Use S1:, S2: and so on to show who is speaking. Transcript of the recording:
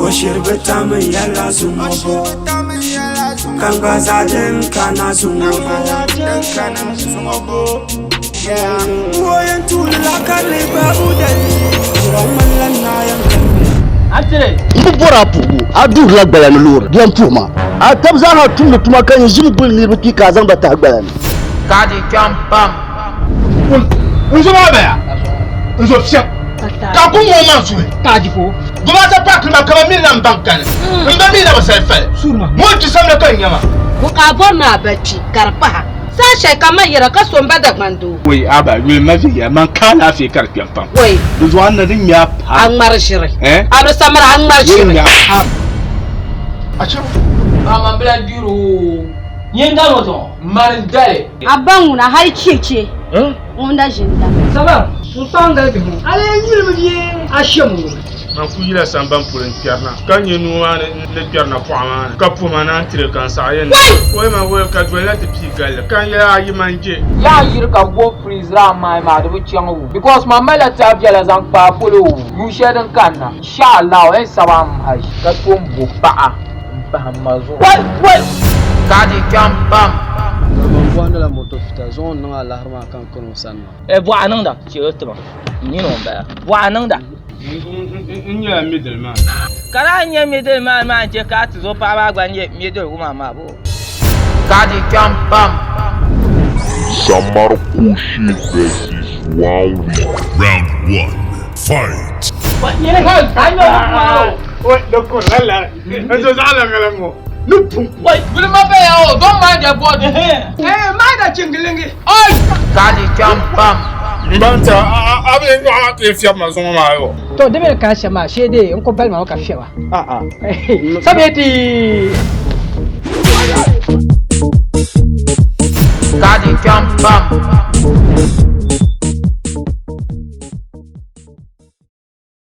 S1: O shiri bi tam n yɛlila zuŋɔbo Ka n gba zaa din kana zuŋɔbo O yɛn tuuli la ka di gba o dalili Yura ŋmanila naa yɛn kani.
S2: M bi bɔri a puhigu, a duhirila gbala ni loori di yɛn puhi ma. A tab zaaha tumdi tuma ka nyin ʒimi guli niriba kpi ka a zaŋ ba tahi gbala ni.
S3: Ka di kpɛm pam.
S4: N zo maa baya, n zo fiɛm, ka ku ŋɔ maŋ suhi. Gumaata paaki maa ka ba mi la m-baŋ kani, m ba mi na bi sali fali. Ŋɔ di samli ka n nya ma.
S5: Bɔ ka a bɔri ni a ba kpi ka di pahi a? Saha shɛli ka man yɛra ka so m-ba Dagbandoo.
S4: Wei a ba yuli ma vihiya, man ka alaafee ka di kpɛm pam.
S5: Wei.
S4: Di zuɣu a ni di ŋme a pam.
S5: A ŋmari ʒiri.
S4: Eh?
S5: A bi samira a ŋmari
S4: Di
S5: ʒiri.
S4: ŋme a pam. Achabu.
S3: Aman bila gbiri o. Nyin dama zuɣu, mani dali.
S6: A ba ŋuna hali cheche ŋun da ʒini da.
S7: Sabab, n-kpaŋ gali bihi ŋɔ. A lee yulimi bee a shem ŋɔ?
S4: Man ku yila samban polo n-kpɛrina, ka nya noo maa ni kpɛrina pɔɣu maa ni, ka puhi ma naan tiri ka n saɣi yɛn ni. Woi man woi, ka dolila ti pii galli, ka n yɛli a yi man je.
S3: Yaa yiri ka bo freeze a maai maa di bi chaŋ o because man malila tɛha viɛla zaŋ kpa a polo o yuun shɛli din kanna insha Allah o yɛn sabi a m haji ka tom bo paɣa m pahi m ma zuɣu. Wai wai! Ka di kpɛm pam.
S8: Ka ban bɔhindila moto fita zuŋɔ n-niŋ alahiri maa ka n kani o sani maa.
S9: Eh bɔɣa niŋda chɛ o tiba n nini o m-bala bɔɣa niŋda.
S4: N nyɛla middle man.
S9: Ka daa nyɛ middle man maa n-chɛ ka a tizo paɣa maa gba nyɛ middle woman maa boo?
S3: Ka di kpɛm pam.
S10: Samarkushi versus One Week. Round one, fight.
S3: Don't mind the body.
S7: Eh, mind the chingilingi.
S3: Ka di kpɛm pam.
S4: M ba n-ti a, a bi yɛn nyɔɣu a ti yɛn fiɛbi ma zuŋɔ maa yɔ.
S7: To di mini kana shɛm maa shee dee n ku bali ma ka fiɛba. Sabi ti